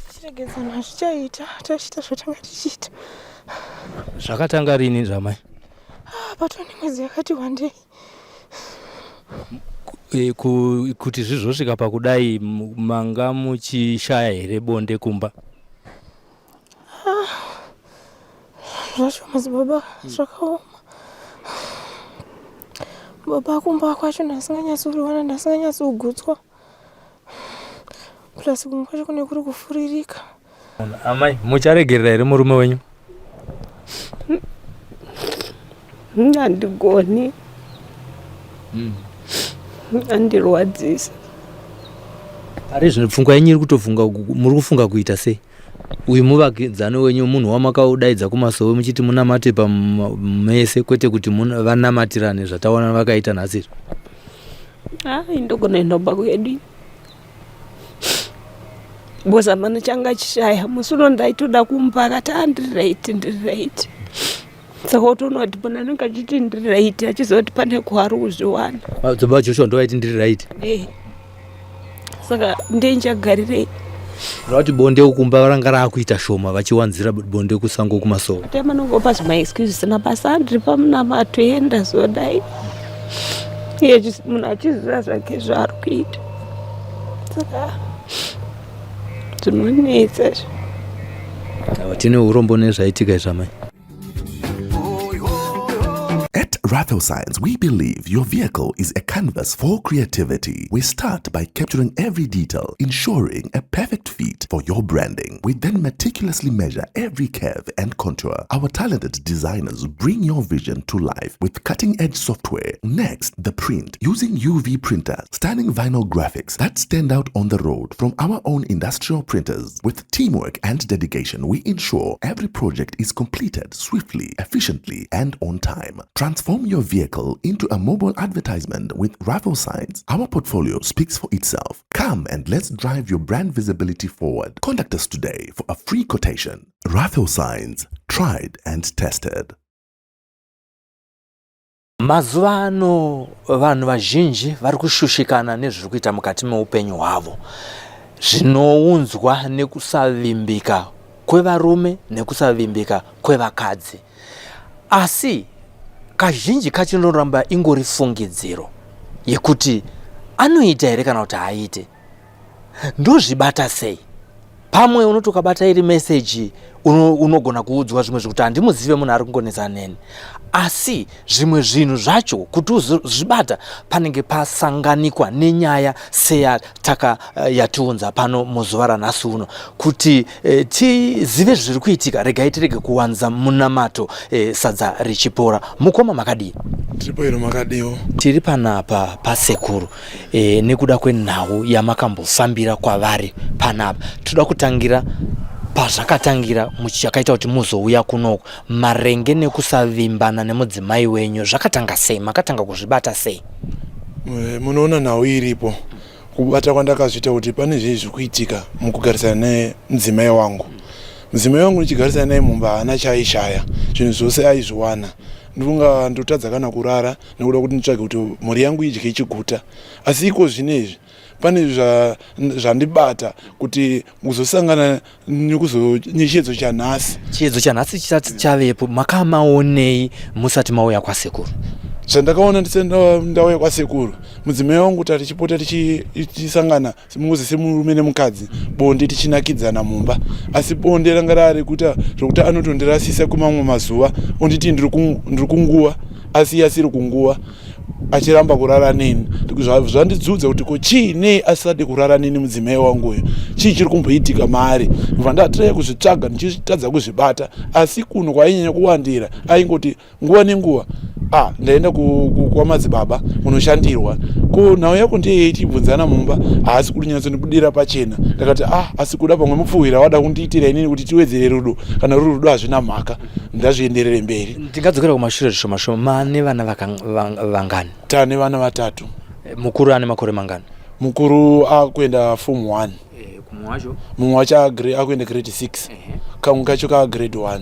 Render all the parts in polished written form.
Tichiregedzana hazvichaita, tachiita zvatanga tichiita. Zvakatanga rini zvamai? Ah, patova nemwedzi yakati wandei. E, kuti zvizosvika pakudai manga muchishaya here bonde kumba? Ah, zvacho madzibaba zvakaoma. Baba kumba kwacho ndasinganyatsouriwana, ndasinganyatsogutswa. Plus kumwe kwacho kune kuri kufuririka. Amai, mucharegerera here murume wenyu? Handigoni. Andirwadzisa. Pari zvino pfungwa yenyu iri kutofunga muri kufunga kuita sei? Uyu muvakidzani wenyu munhu wamakaudaidza kumasowe muchiti munamate pamese kwete kuti vanamatirane zvataona vakaita nhasi izvi. Ah, indogona inobva kwedu. Because amana changa chishaya musi uno ndaitoda kumupa akati ah ndiri right ndiri right. Saka utoona kuti munhu anenge achiti ndiri right achiziva kuti pane kwaari kuzviwana. Baba Joshua ndovaiti ndiri right. Eh. Saka ndiye ndichagarirei. Vati bonde kumba ranga raakuita shoma vachiwanzira bonde kusango kumasowe. Tema nongopa zvima excuse zvisina basa ndiri pamunamato enda zodai. Iye munhu achiziva zvake zvaari kuita. Saka zvinonetsa izvi. Tine urombo nezvaitika izvi amai. At Raffle Signs, we believe your vehicle is a canvas for creativity. We start by capturing every detail, ensuring a perfect fit for your branding. We then meticulously measure every curve and contour. Our talented designers bring your vision to life with cutting edge software. Next, the print using UV printers, stunning vinyl graphics that stand out on the road from our own industrial printers. With teamwork and dedication, we ensure every project is completed swiftly, efficiently, and on time. Transform your vehicle into a mobile advertisement with Raffle Signs. Our portfolio speaks for itself. Come and let's drive your brand visibility forward. Contact us today for a free quotation. Raffle Signs, tried and tested. Mazuva ano vanhu vazhinji vari kushushikana nezviri kuita mukati meupenyu hwavo zvinounzwa nekusavimbika kwevarume nekusavimbika kwevakadzi. Asi kazhinji kacho inoramba ingori fungidziro yekuti anoita here kana kuti haaite. Ndozvibata sei? Pamwe unoti ukabata iri meseji unogona kuudzwa zvimwe zvekuti handimuzive munhu ari kungonetsa neni, asi zvimwe zvinhu zvacho kuti uzozvibata panenge pasanganikwa nenyaya seyataka yatiunza pano muzuva ranhasi uno kuti tizive zviri kuitika. Regai tirege kuwanza munamato sadza richipora. Mukoma makadii? Tiripo iro, makadiwo? Tiri panapa pasekuru nekuda kwenhau yamakambofambira kwavari panapa. Toda kutangira pazvakatangira chakaita kuti muzouya kunoku marenge nekusavimbana nemudzimai wenyu. Zvakatanga sei? Makatanga kuzvibata sei? Munoona nhau iripo, kubata kwandakazviita kuti pane zvii zviri kuitika mukugarisana nemudzimai wangu. Mudzimai wangu ndichigarisana naye mumba haana chaaishaya, zvinhu zvose aizviwana. Ndinonga ndotadza kana kurara nekuda kuti nditsvage kuti mhuri yangu idye ichiguta. Asi iko zvino izvi pane zvandibata kuti kuzosangana nechiyedzo chanhasi. Chiyedzo chanhasi chisati chavepo, makamaonei musati mauya kwasekuru? Zvandakaona ndisati ndauya kwasekuru, mudzimai wangu tatichipota tichisangana semungozi semurume nemukadzi, bonde tichinakidzana mumba. Asi bonde ranga rari kuita zvokuti anotondirasisa kwemamwe mazuva, onditi ndiri kunguva, asi iye asiri kunguva, achiramba kurara neni. Zvandidzudza kuti ko chii, nei asisade kurara neni mudzimai wangu uyu? Chii chiri kumboitika maari? Ndobva ndatraya kuzvitsvaga ndichitadza kuzvibata. Asi kuno kwainyanya kuwandira aingoti nguva nenguva, ah, ndaenda kwamadzibaba kunoshandirwa. Ko nhau yako ndeyei? Tichibvunzana mumba haasi kunyatsondibudira pachena. Ndakati ah, asi kuda pamwe mupfuhwira wada kundiitira inini kuti tiwedzere rudo. Kana ruri rudo hazvina mhaka, ndazvienderere mberi. Tingadzokera kumashure zvishoma shoma. Mane vana vangani? Tane vana vatatu. Mukuru ane makore mangani? Mukuru akuenda form 1. Mumwe wacho? Mumwe wacho akuenda grade 6. Kamwe kacho ka grade 1.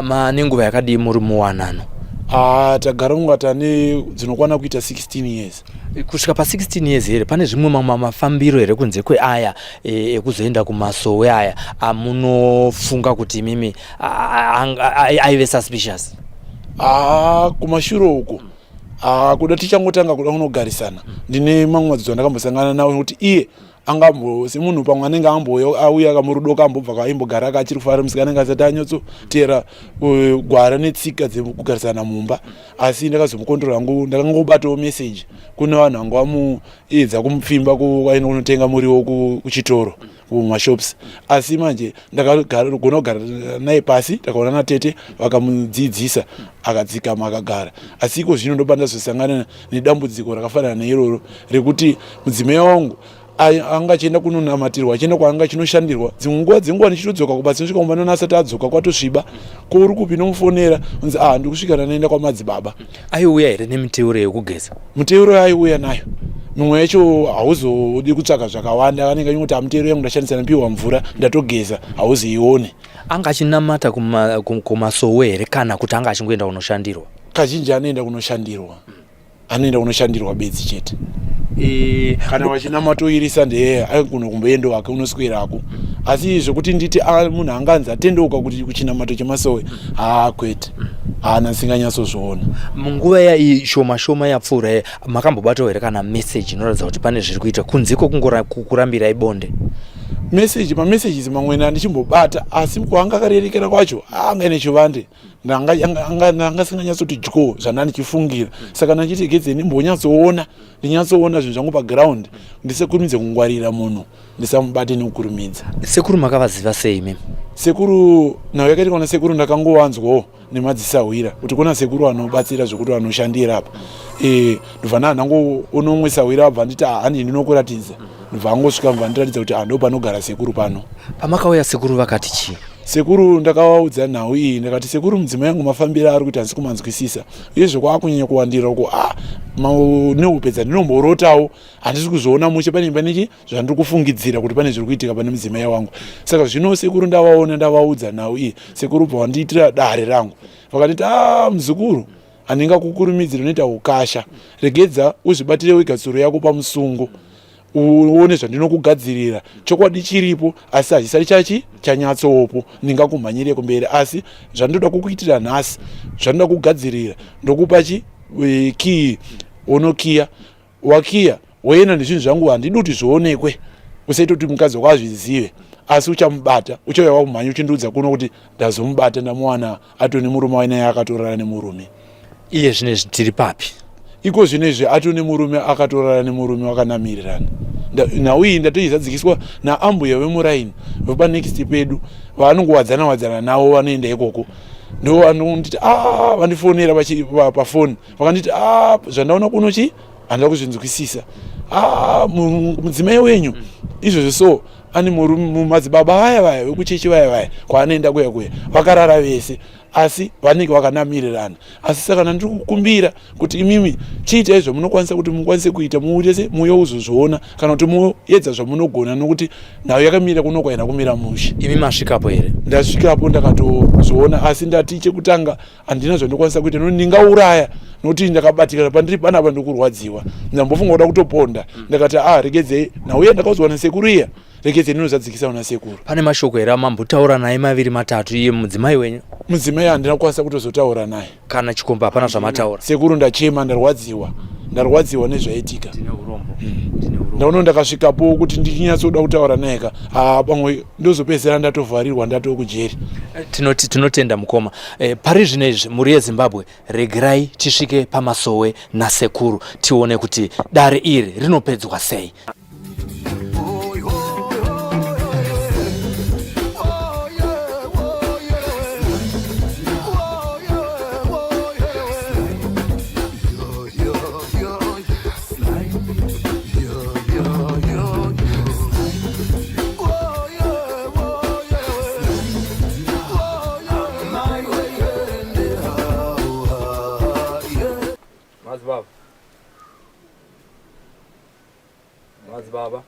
Mane nguva yakadii muri muwanano? Ah, tagara kunga tane dzinokwana kuita 16 years. Kusvika pa 16 years here pane zvimwe mamwe mafambiro here kunze kweaya e, ekuzoenda kumasowe aya amunofunga kuti imimi aive suspicious? Ah, kumashure uko ah, kuda tichangotanga kuda kunogarisana ndine mamwe madzidzo andakambosangana nawo nekuti iye angambo semunhu pamwe anenge ambouya auya kamurudo kambobva kwaimbogara ka achiri kufara musikana anenge asati anyatsotera eh, gwara netsika dzekugarisana mumba asi ndakazomukondora hangu ndakangobatawo message kune vanhu vanga vamuedza kumupfimba kwaenda kunotenga muriwo kuchitoro kumashops asi manje ndakagona kugara naye pasi takaona natete vakamudzidzisa akadzikama akagara asi iko zvino ndopa ndazosangana nedambudziko rakafanana neiroro rekuti mudzimai wangu anga achienda kunonamatirwa achienda kwaanga achinoshandirwa dzimwe nguva dzenguva ndichitodzoka kubasa nosvika kumba nona asati adzoka kwatosviba ko uri kupi nomufonera unzi ah ndikusvika ndanoenda kwamadzibaba aiuya here nemiteuro yekugeza miteuro yaaiuya nayo mimwe yacho hauzodi kutsvaga zvakawanda anenge achingoti amiteuro yangu ndashandisa ndapiwa mvura ndatogeza hauzoione anga achinamata kumasowe here kana kuti anga achingoenda kunoshandirwa kazhinji anoenda kunoshandirwa anoenda kunoshandirwa bedzi chete e, kana vachinamatoirisa ndeye aigona kumboendo wake unoswerako asi zvekuti nditi munhu anganzi atendeuka kuti kuchinamato chemasowe haa kwete haana singanyatsozviona munguva yai shoma shoma yapfuura ye makambobatawo here kana message inoratidza kuti pane zviri kuita kunze kwekungorambira ibonde message mamessages mamwene andichimbobata asi kwaanga akarerekera kwacho anga ine chivande ndanga singanyatsoti dyo zvanda ndichifungira saka ndachiti gedze ndimbonyatsoona ndinyatsoona zvinhu zvangu paground ndisekurumidze kungwarira munhu ndisamubate nekukurumidza sekuru makavaziva sei imi sekuru nhau yakaitika kuna sekuru ndakangovanzwawo nemadzisahwira kuti kuna sekuru vanobatsira zvekuti vanoshandira apa e, ndobva ndanangoona umwe sahwira abva anditi ah, handi ndinokuratidza ndobva angosvika ndobva andiratidza kuti ando ah, panogara sekuru pano pamakauya sekuru vakati chii Sekuru ndakavaudza nhau iyi ndakati sekuru mudzimai yangu mafambiro aari kuita handisi kumanzwisisa uyezve kwaakunyanya kuwandira uko ah, nehope dzandinomborotawo handisi kuzviona mushe pane panechi zvandiri kufungidzira kuti pane zviri kuitika pane mudzimai wangu saka zvino sekuru ndavaona ndavaudza nhau iyi sekuru bva vandiitira dare rangu vakanditi a ah, muzukuru handingakukurumidziri unoita ukasha regedza uzvibatire wega tsuro yako pamusungo uone zvandinokugadzirira chokwadi chiripo asi hachisati chachi chanyatsopo ndingakumhanyire kumberi asi zvandinoda kukuitira nhasi zvandinoda kugadzirira ndokupa chi e, kii unokiya wakiya woenda nezvinhu zvangu handidi kuti zvionekwe usaite kuti mukadzi wako azvizive asi uchamubata uchauya wakumhanya uchindiudza kuno kuti ndazomubata ndamuwana atone murume wainaye akatorara nemurume iye zvino izvi tiri papi iko zvino izvi atone murume akatorara nemurume wakanamirirana nhau iyi ndatoizadzikiswa naambuya vemuraini vepanext pedu vaanongowadzana wadzana navo vanoenda ikoko ndo vanonditi a ah, vandifonera pafoni vakanditi a ah, zvandaona kuno chi handida kuzvinzwisisa ah, mudzimai wenyu izvozvo so ane murume madzibaba vaya vaya vekuchechi vaya vaya kwaanoenda kuya kuya vakarara vese asi vanenge vakanamirirana asi saka ndandiri kukumbira kuti imimi chiitai zvamunokwanisa kuti mukwanise kuita muite se muuye uzozviona kana kuti muedza zvamunogona nokuti nhau yakamira kuno kwaina kumira mushe imi masvikapo here ndasvikapo ndakatozviona asi ndati chekutanga handina zvandokwanisa kuita nokuti ndingauraya nokuti ndakabatikana pandiri panapa ndikurwadziwa ndambofunga kuda kutoponda ndakati ah regedzei nauye ndakaudzwa nasekuru iya regedzei ndinozadzikisa una sekuru pane mashoko here amambotaura naye maviri matatu iye mudzimai wenyu mudzimai handina kukwanisa kutozotaura naye kana chikomba hapana zvamataura sekuru ndachema ndarwadziwa ndarwadziwa nezvaitika ndaona ndakasvikapo kuti ndichinyatsoda kutaura naye ka haa pamwe ndozopedzisira ndatovharirwa ndatoo kujeri tinoti tinotenda mukoma e, pari zvino izvi mhuri yezimbabwe regerai tisvike pamasowe nasekuru tione kuti dare iri rinopedzwa sei Madzibaba. Madzibaba.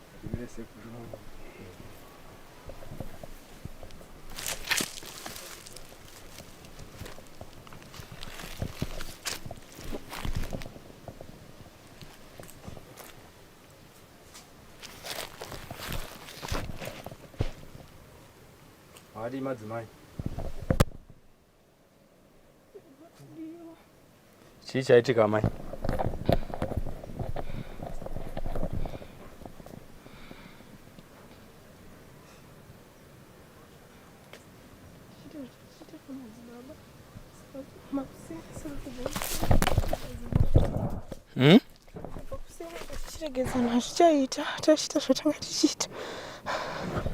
Makadii madzimai? Chii chaitika amai? Hmm? Tichiregedzana zvichaita tachiita zvatanga tichiita.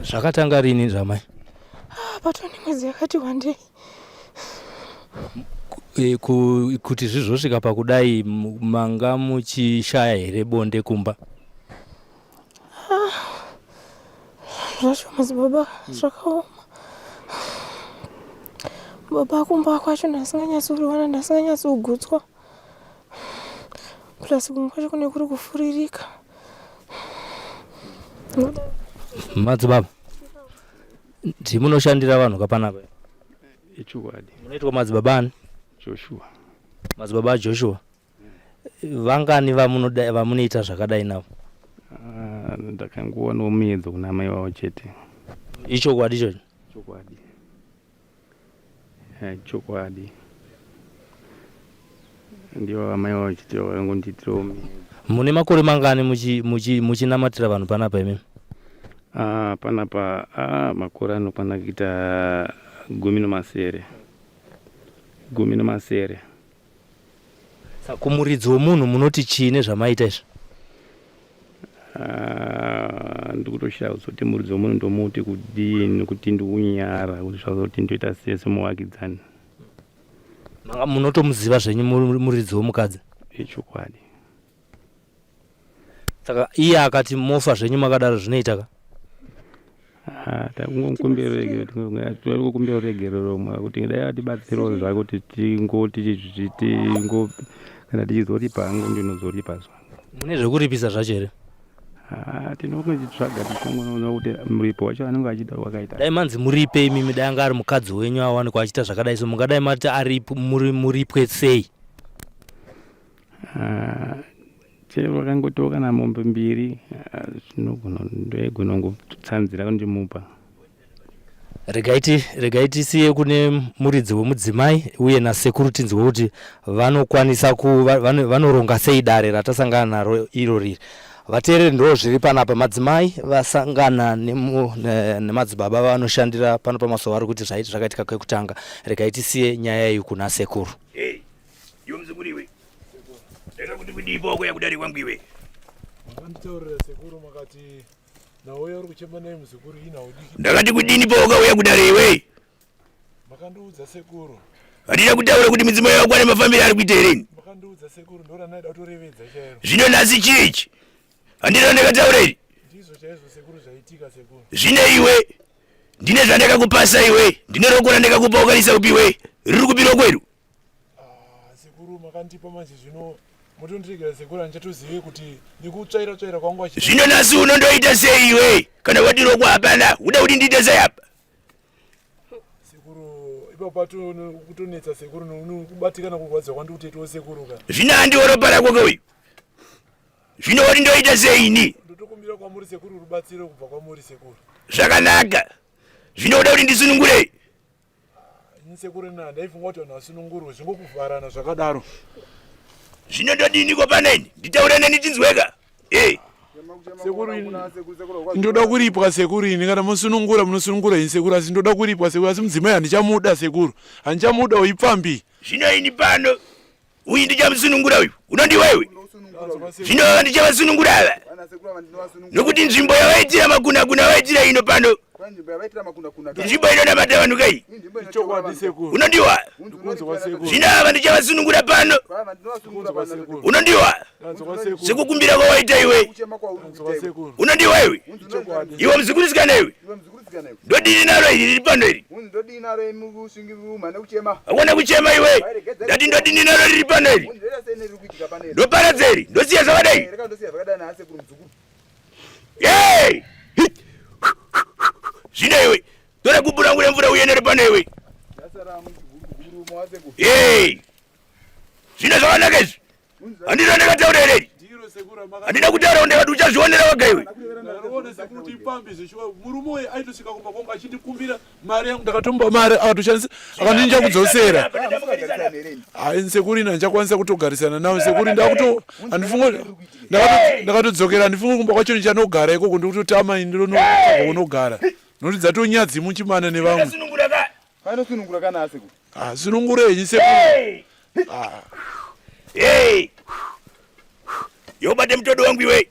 Zvakatanga rini zvamai? Ah, patova nemwedzi yakati wandei. E, kuti zvizosvika pakudai manga muchishaya here bonde kumba? Ah, zvacho madzibaba zvakaoma. Baba kumba kwacho ndasinganyatsouriwana ndasinganyatsogutswa. Plus kumwe kwacho kune kuri kufuririka. Madzibaba, ndimunoshandira vanhu kapanapa? Ichokwadi. Munoitwa madzibaba ani? Joshua. Madzibaba aJoshua. Vangani vamunoita zvakadai navo? Ah, ndakangowana muedzo kuna amai vavo chete. Ichokwadi ichocho? Chokwadi. Eh, chokwadi. Ndivo amai vavo chete vakangondiitirawo muedzo. Mune makore mangani muchinamatira vanhu panapa imimi? Ah, panapa ah, makore anokwana kuita 17. 17. Saka kumuridzi wemunhu munoti chii nezvamaita izvi? Ah, ndikutoshaya kuzoti muridzi wemunhu ndomuti kudii nekuti ndikunyara kuti zvazoti ndoita sei semuvakidzani. Manga munotomuziva zvenyu muridzi wemukadzi? Ichokwadi. Saka iye akati mofa zvenyu makadaro zvinoita ka? Ah, takungokumbira ruregerero kuti dai atibatsirawo zvake kuti tingoti tingo kana tichizoripa hangu ndinozoripa zvangu. Mune zvekuripisa zvacho here? Ah, tinongochitsvaga tichingoona kuti muripo wacho anenge achida wakaita. Dai manzi muripe imimi dai anga ari mukadzi wenyu awanikwa achiita zvakadai so mungadai mati muripwe sei? Ah, chero vakangotiwo kana mombe mbiri ah, zvinogona ndoigona kungotsanzira kundimupa. Regai regai tisiye kune muridzi wemudzimai uye nasekuru tinzwe kuti vanokwanisa ku vanoronga sei dare ratasangana naro iro riri. Vateereri ndo zviri panapa madzimai vasangana nemadzibaba vanoshandira pano pamasowa vari kuti zvakaitika kekutanga. Regai tisiye nyaya iyi kuna sekuru. Hey, iwe muzukuru iwe. Ndakakuti kudii pawakauya kudare kwangu iwe? Makanditaurira sekuru makati nauya uri kuchema naye muzukuru ini haudiki. Ndakati kudini pawakauya kudare iwe? Makandiudza sekuru. Handina kutaura kuti mudzimai wako ane mafambiro ari kuita here ini? Makandiudza sekuru ndoranaida kutorevedza chairo. Zvino nhasi chii ichi? Handina ndakataura iri. Ndizvo chaizvo sekuru zvaitika sekuru. Zvino iwe ndine zvandakakupasa iwe ndine roko randakakupa ukarisa kupi iwe riri kupi roko iro ah, sekuru makandipa manje zvino motondiregera sekuru handichatozive kuti nekutsvaira tsvaira kwangu zvino nhasi unondoita sei iwe kana wati roko hapana uda kuti ndiite sei apa sekuru ipapo kutonetsa sekuru kubatikana kurwadza kwandikutoitawo sekuru ka zvino handiwo ropa rako ke uyu Zvino wati ndoita sei ini? Ndotokumbira kwamuri sekuru rubatsiro kubva kwamuri sekuru. Zvakanaka. Zvino uda kuti ndisunungure? Ini sekuru na ndaifunga kuti vanhu vasunungurwe zvingokuvharana zvakadaro. Zvino ndodiniko paneni? Nditaure neni tinzweka. Eh. Sekuru ini ndoda kuripwa sekuru ini kana mosunungura munosunungura ini sekuru asi ndoda kuripwa sekuru asi mudzimai handichamuda sekuru handichamuda uipfambi. Zvino ini pano uyu ndichamusunungura uyu unondiwa iwe zvino vava ndichavasunungura ava nokuti nzvimbo yavaitira makunakuna vaitira ino pano nzvimbo inonamata vanhu kai unondiwa zvino ava ndichavasunungura pano unondiwa sekukumbira kwawaita iwe unondiwa iwe iwe muzukuru-sikana iwe ndodini naro iri riri pano iri hakuna kuchema iwe ndati ndodini naro riri pano iri ndoparadza iri ndosiya zvakadai zvino iwe tora gubu rangu remvura uye nero pano iwe zvino zvakanaka izvi handiro ndakataura here iri Handina kutaura ndakati uchazvionera wega iwe. Murume uyu aitosvika kumba kwangu achindikumbira mari yangu, ndakatomba mari akatoshandisa akandinja kudzosera. Hayi sekuru, ini handichakwanisa kutogarisana nawo sekuru, ndakuto handifungo ndakatodzokera, handifungi kumba kwacho ndichanogara ikoko, ndikutotama ndinotsvaga kunogara nokuti dzatonyadzi muchimana nevamwe. Vanosunungura kana asekuru. Ah, sunungura henyu sekuru. Ah. Hey! Yobate mutodo wangu iwe.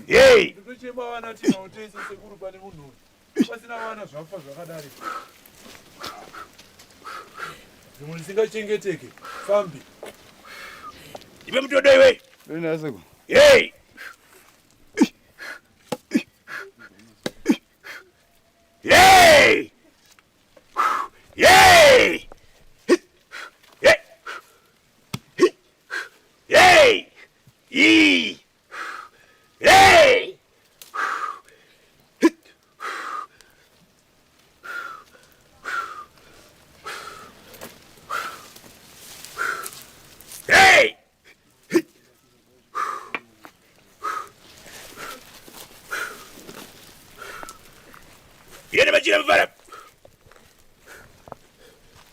Hey! Ndotochema vana tinawo tese sekuru pane munhu uyu. Pasina vana zvafa zvakadari. Zvimwe zvisingachengeteke. Fambi. Iwe mutodo iwe. Ndoenda sekuru. Hey! Hey! Hey! Hey! Hey! Hey! Hey! Hey! Iwe nemachira mufara.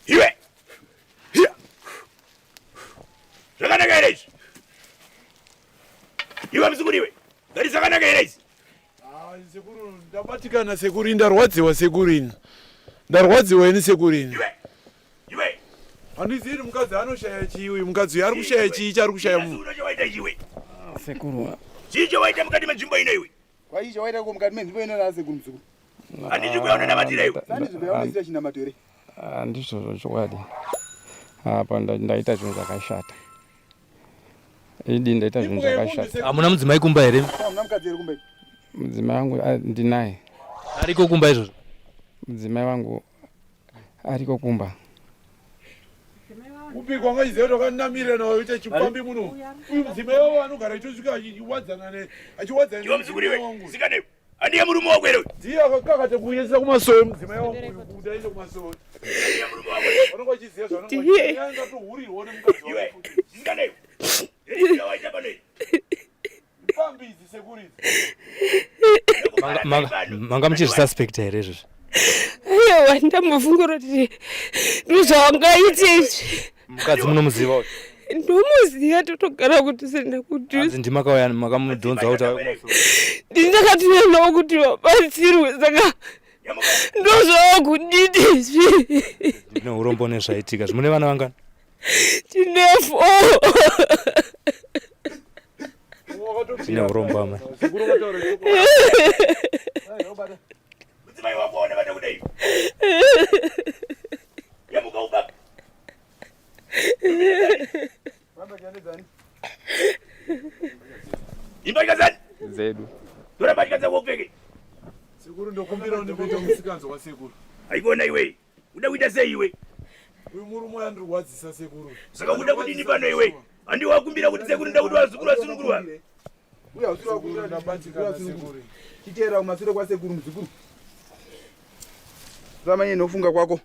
Iwe. Hiya. Zvakanaka here izvi? Iwe muzukuru iwe. Ngati zvakanaka here izvi? Ah, sekuru ndabatikana sekuru, ndarwadziwa sekuru ini. Ndarwadziwa ini sekuru ini. Iwe. Iwe. Handizivi mukadzi anoshaya chii uyu mukadzi uyu ari kushaya chii chaari kushaya mu. Chawaita iwe. Sekuru. Chii chawaita mukati menzvimbo ino iwe? Kwa chii chawaita ko mukati menzvimbo ino na sekuru muzukuru? Handiti kuya unonamatira iwe. Sandi nzvimbo yaunoisira chinamato here? Handizvozvo chokwadi. Apa ndaita zvinhu zvakashata. Idi ndaita zvinhu zvakashata. Hamuna mudzimai kumba here? Hamuna mukadzi here kumba? Mudzimai wangu ndinaye. Ariko kumba izvozvo? Mudzimai wangu ariko kumba. Upi kwanga chiziva kuti wakanamirira nawo uite chipfambi muno. Uyu mudzimai wavo anogara achitosvika achiwadzana ne achiwadzana Iwe muzukuru iwe. Sikane. Andiye murume wako here uyu? Ndiye akakakata kuuyesa kumasowe mudzimai wangu uyu kuti aende kumasowe. Andiye murume wako here? Vanonga vachiziva zvavanonga angatohurirwa nemukadzi Iwe. wake. Sikane iwe. Iri waita pano iri. Pfambi idzi sekuru idzi. Manga muchizvisuspecta here izvozvi? Aiwa, ndambofunga kuti ndozvaangaite izvi. Mukadzi munomuziva uyu? Ndomuziva, totogara kudhuze nekudhuze. Hanzi ndimakauya makamudhonza kuti auye kumasowe. Ndakatoendawo kuti vabatsirwe, saka ndozvaakunditi izvi. Ndine urombo nezvaitika. Mune vana vangani? Tine four. Tine urombo amai. Mudzimai wako waona vada kudai. Yamuka ubaba. Imbatya dzani? Dzedu. Tora mbatya dzako upfeke. Sekuru ndokumbira undipe musikanzwa wasekuru. Haikona iwe. Uda kuita sei iwe? Uyu murume andirwadzisa sekuru. Saka uda kudini pano iwe? Handi wakumbira kuti sekuru nda kuti vazukuru vasunungurwa. Uya usiri wakumbira Ndabatikana sekuru. Chiteera kumasure kwasekuru muzukuru. Samanye nofunga kwako.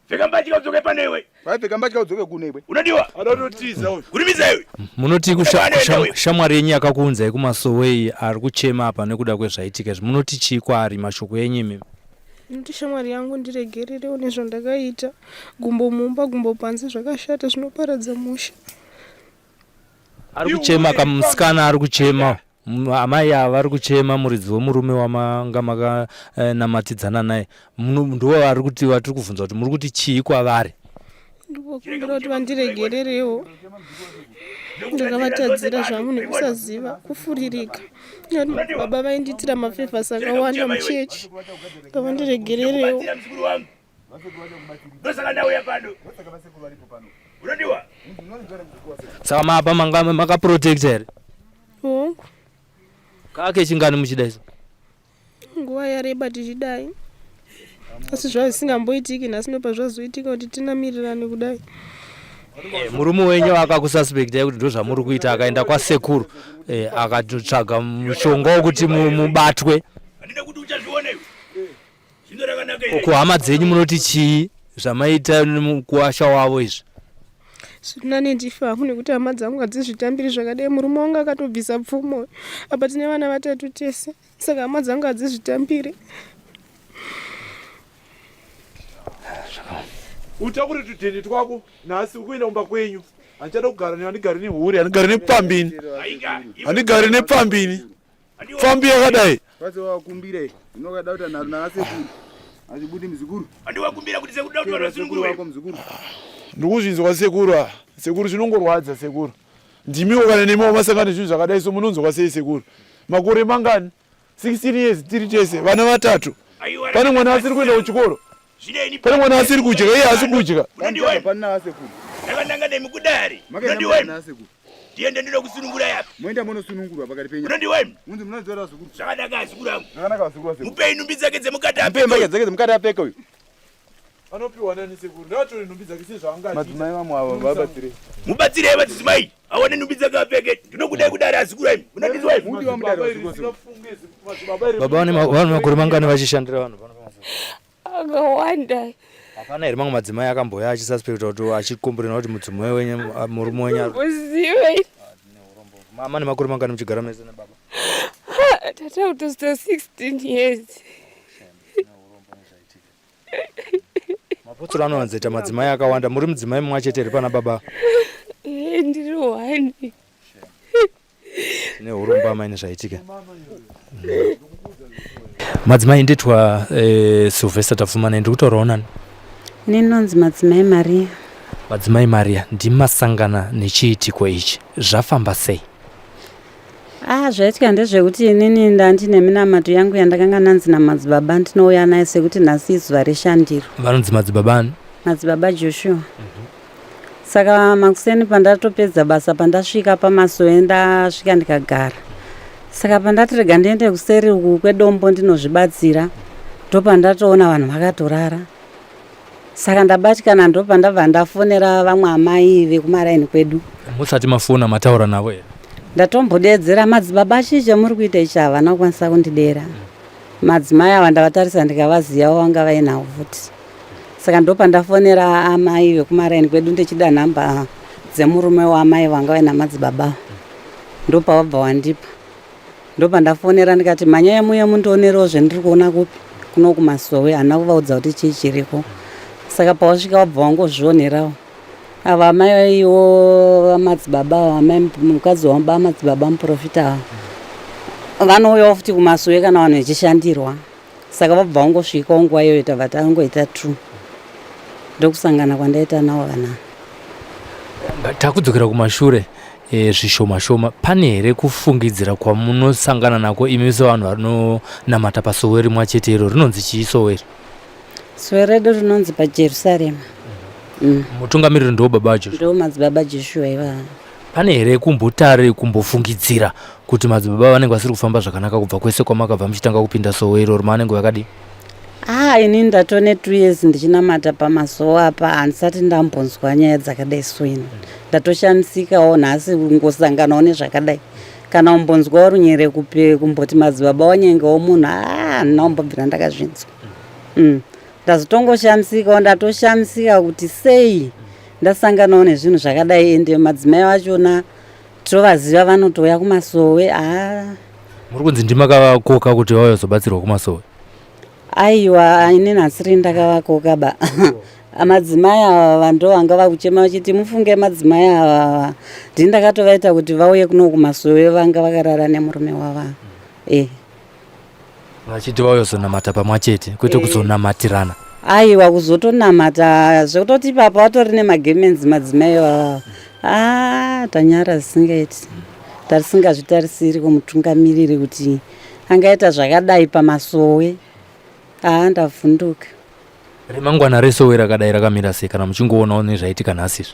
Pfeka mbatya udzoke pano iwe. Waipfeka mbatya udzoke kuno iwe. Unodiwa? Anototiza uyu. Kurumidza iwe. Munoti kushamwari yenyu yakakuunzai kumasowe iyi ari kuchema apa nekuda kwezvaitika izvi munoti chii kwaari mashoko enyu imimi? Ndinoti shamwari yangu ndiregererewo nezvandakaita. Gumbo mumba gumbo panze zvakashata zvinoparadza musha. Ari kuchema kamusikana ari kuchema amai ava vari kuchema muridzi wemurume wamanga makanamatidzana naye ndivo vari kuti vatiri kubvunza kuti muri kuti chii kwavari? Ndikuvakumbira kuti vandiregererewo ndakavatadzira zvangu nekusaziva kufuririka. Baba vaindiitira mafevhasi akawanda muchechi ngavandiregererewo. Ndosaka ndauya pano. Unodiwa? Saka mapa manga makaprotecta here? Hongu. Kake chingani muchidai so? Nguva yareba tichidai. Asi zvazvisingamboitiki nhasi ndopazvazoitika kuti tinamirirane kudai. Eh, murume wenyu akakususpectai kuti ndozvamuri kuita akaenda kwasekuru eh, akatotsvaga mushonga wekuti mubatwe. Handina kuti uchazviona iwe. Kuhama dzenyu munoti chii zvamaita mukuwasha wavo izvi? Zvirinani ndife hangu nekuti hama dzangu hadzizvitambiri zvakadai. Murume wangu akatobvisa pfumo apa tine vana vatatu tese saka hama dzangu hadzizvitambiri. Utakure tudhende twako nhasi ukuenda kumba kwenyu. Handichada kugara newe, handigari nehure, handigari nepfambini. Handigari nepfambini. Pfambi yakadai. Pasi wakumbire, inokada kuti nharo nana sekuru. Azvibudi muzukuru. Andiwakumbira kuti sekuru dauti vanosunungurwa. Wako muzukuru. Ndikuzvinzwa sekuru ah. Sekuru zvinongorwadza sekuru. Ndimiwo kana nemiwo masangana nezvinhu zvakadai so munonzwa sei sekuru? Makore mangani? 16 years tiri tese, vana vatatu. Pane mwana asiri kuenda kuchikoro. Pane mwana asiri kudya, iye haasi kudya. Ndakananga nemi kudare. Unondiwa imi. Ndiende ndinokusunungura yapi. Moenda monosunungurwa pakati penyu. Unondiwa imi. Munzi munodzora zukuru. Zvakanaka zukuru angu. Zvakanaka zukuru asekuru. Mupei nhumbi dzake dzemukati apeke. Mupei mbatya dzake dzemukati apeke uyu. Anopiwa nani sekuru? Ndaatore nhumbi dzake sezvaanga achiita. Madzimai vamwe avo vabatsirei. Mubatsirei madzimai awane nhumbi dzake apfeke. Ndinokudai kudare azukuru imi. Munondinzwa imi. Mudiwa mudare vazukuru asekuru. Baba vane makore mangani vachishandira vanhu pano pamasowe? Akawanda. Hapana here mamwe madzimai akambouya achisuspecta kuti achikomburena kuti mudzimai wenyu murume wenyu ari Uzive. Mama nemakore mangani muchigara mese nababa? Tata kutosvika 16 years. Mapotsoro anowanzoita madzimai akawanda. Muri mudzimai mumwe chete here pana baba? Eh, ndiri one. Tine urombo amai nezvaitika. Madzimai nditwa eh, Sylvester Tapfumane ndiri kutaurawo nani? Ini ndinonzi Madzimai Maria. Madzimai Maria, ndimasangana nechiitiko ichi. Zvafamba sei? Ah, zvaitika ndezvekuti inini ndandine minamato yangu yandakanga ndanzi namadzibaba ndinouya nayo sekuti nhasi izuva reshandiro. Vanonzi madzibaba ani? Madzibaba Joshua. Mm -hmm. Saka makuseni pandatopedza basa pandasvika pamasowe ndasvika ndikagara. Saka pandati rega ndiende kuseri uku kwedombo ndinozvibatsira ndopandatoona vanhu vakatorara. Saka ndabatikana ndopandabva ndafonera vamwe amai vekumaraini kwedu. Musati mafona mataura navo here? Ndatombodeedzera madzibaba chii chamuri kuita ichi havana kukwanisa kundideera. Madzimai ava ndavatarisa ndikavazivawo vanga vainawo futi. Saka ndopandafonera amai vekumaraini kwedu ndichida nhamba dzemurume waamai vanga vaina madzibaba. Ndopavabva wandipa. Ndopandafonera ndikati mhanyai muye mundionerewo zvendiri kuona kupi kuno kumasowe handina kuvaudza kuti chii chiriko. Saka pawasvika wabva wangozvionerawo. Ava amai iwo madzibaba ava amai mukadzi waba madzibaba muprofita ava vanouyawo futi kumasowe kana vanhu vechishandirwa. Saka vabva vangosvikawo nguva iyoyo tabva tangoita two ndokusangana kwandaita navo vana. Takudzokera kumashure e, zvishoma shoma pane here kufungidzira kwamunosangana nako imi sevanhu vanonamata pasowe rimwe chete iro rinonzi chii sowe iri? Sowe redu rinonzi paJerusarema. Mm. Mutungamiriri ndiwo baba Joshua. Ndiwo madzibaba Joshua ivava. Pane here kumbotari kumbofungidzira kuti madzibaba vanenge vasiri kufamba zvakanaka kubva kwese kwamakabva muchitanga kupinda sowe iroro maanenge vakadii? Ah, ini ndatone two years ndichinamata pamasowe apa handisati ndambonzwa nyaya dzakadai so ini ndatoshamisikawo nhasi kungosanganawo nezvakadai kana kumbonzwawo runyere kupe kumboti madzibaba wanyengewo munhu ah handina kumbobvira ndakazvinzwa mm. Ndazotongoshamisikawo ndatoshamisika kuti sei ndasanganawo nezvinhu zvakadai ende madzimai vachona tovaziva vanotouya kumasowe haa Muri kunzi ndimakavakoka kuti vauye kuzobatsirwa kumasowe? Aiwa ini nhasiri ndakavakoka ba madzimai ava ndo vanga vakuchema vachiti mufunge madzimai ava ndini ndakatovaita kuti vauye kuno kumasowe vanga vakarara nemurume wava eh Vachiti vauye kuzonamata pamwa chete kwete kuzonamatirana. Aiwa kuzotonamata zvekutoti ipapa vatori nemagemenzi madzimai ivava ah tanyara zvisingaiti tarisingazvitarisiri kumutungamiriri kuti angaita zvakadai pamasowe haa ndavhunduka. Remangwana resowe rakadai rakamira sei kana muchingoonawo nezvaitika nhasi izvi?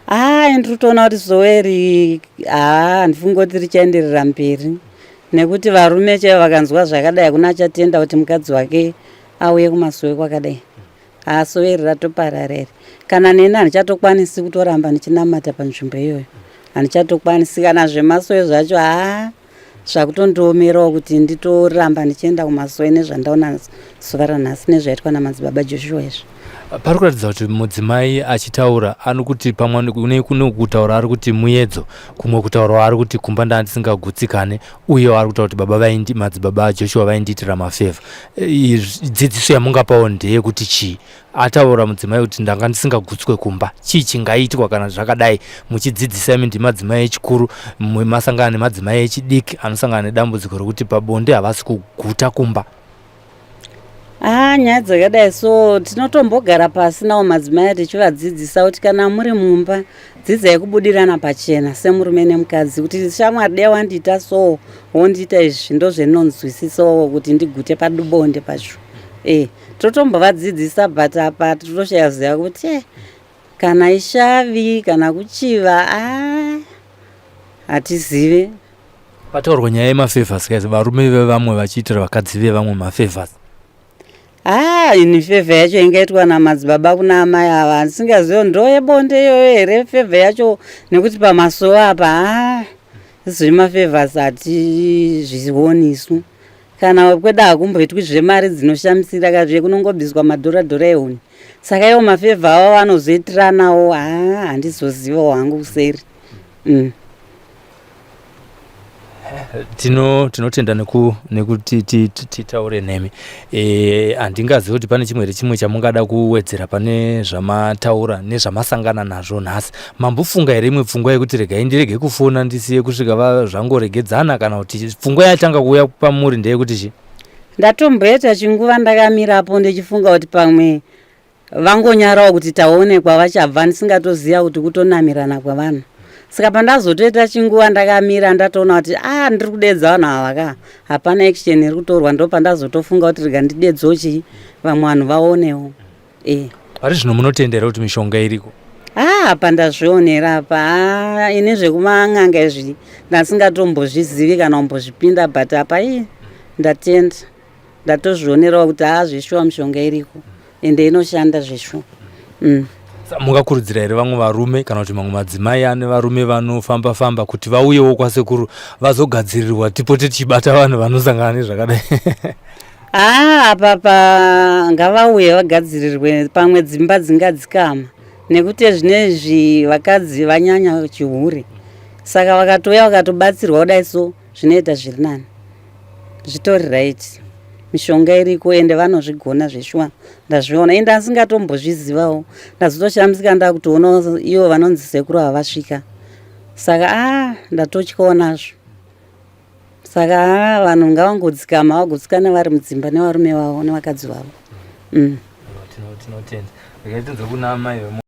Haa ini ndiri kutoona kuti sowe iri haa handifungi kuti richaenderera mberi nekuti varume chaivo vakanzwa zvakadai hakuna achatenda kuti mukadzi wake auye kumasowe kwakadai. Haa sowe iri ratoparara iri. Kana neni handichatokwanisi kutoramba ndichinamata panzvimbo iyoyo. Handichatokwanisi kana zvemasowe zvacho haa. Zvakutondiomerawo kuti nditoramba ndichienda kumasowe nezvandaona zuva ranhasi nezvaitwa namadzibaba Joshua izvi. Pari kuratidza kuti mudzimai achitaura anokuti pamwe kune kutaura ari kuti muyedzo, kumwe kutaurawo ari kuti kumba ndaa ndisingagutsikane, uyewo ari kutaura kuti baba vaindi madzibaba Joshua vaindiitira mafevha. Dzidziso yamungapawo ndeyekuti chii? Ataura mudzimai kuti ndanga ndisingagutswe kumba. Chii chingaitwa kana zvakadai? Muchidzidzisa imi ndimadzimai echikuru, masangana nemadzimai echidiki anosangana nedambudziko rekuti pabonde havasi kuguta kumba. Ah, nyaya dzakadai so tinotombogara pasi nawo madzimai tichivadzidzisa kuti kana muri mumba dzidzai kubudirana pachena semurume nemukadzi kuti shamwari dai wandiita so wondiita izvi ndozvendinonzwisisawo kuti ndigute padubonde pacho e totombovadzidzisa but apa tinotoshaya ziva kuti eh, kana ishavi kana kuchiva ah, hatizive. Pataurwa nyaya yemafavors guys, varume vevamwe vachiitira vakadzi vevamwe mafavors. Ah, ini favor yacho ingaitwa namadzibaba kuna amai ava handisingazivo ndo yebonde iyoyo here favor yacho nekuti pamasowe apa ah, zvemafavors hatizvioni isu Kana kwedu hakumboitwi zvemari dzinoshamisira ka zve kunongobviswa madhora dhora ehuni. Saka iwo mafevha avo vanozoitiranawo haa handizozivawo hangu kuseri. Mm. Tino tinotenda neku nekuti titaure nemi. Eh handingazivi kuti pane chimwe here chimwe chamungada kuwedzera pane zvamataura nezvamasangana nazvo nhasi. Mambofunga here imwe pfungwa yekuti regai ndirege kufona ndisiye kusvika zvangoregedzana kana kuti pfungwa yatanga kuuya pamuri ndeyekuti chii? Ndatomboita chinguva ndakamirapo ndichifunga kuti pamwe vangonyarawo kuti taonekwa vachabva ndisingatoziva kuti kutonamirana kwevanhu. Saka pandazotoita chinguva ndakamira ndatoona kuti ah ndiri kudeedza vanhu ava ka hapana action iri kutorwa ndopandazotofunga kuti rega ndidedzewo chii vamwe vanhu vaonewo. Eh. Pari zvino munotendera kuti mishonga iriko? Ah, apa ndazvionera apa. Ah, ini zvekuman'anga izvi ndasingatombozvizivi kana kumbozvipinda but apa ii ndatenda. Ndatozvionerawo kuti haa zveshuwa mishonga iriko ende inoshanda zveshuwa. Mm. Mungakurudzira here vamwe varume kana kuti mamwe madzimai ane varume vanofamba famba kuti vauyewo kwasekuru vazogadzirirwa tipote tichibata vanhu vanosangana nezvakadai? Haa apa pa ngavauye vagadzirirwe pamwe dzimba dzingadzikama nekuti zvinezvi vakadzi vanyanya chihure saka vakatouya vakatobatsirwa kudai so zvinoita zviri nani zvitori right mishonga iriko ende vanozvigona zveshuwa ndazviona ende asingatombozvizivawo ndazotoshamisika ndakutoona ivo vanonzi sekuru havasvika saka a ah, ndatotyawo nazvo Saka haa vanhu ngavangodzikama vagutsikane vari mudzimba nevarume vavo nevakadzi vavo. Tinotenda. Regai tinzwe kuna amai vemu.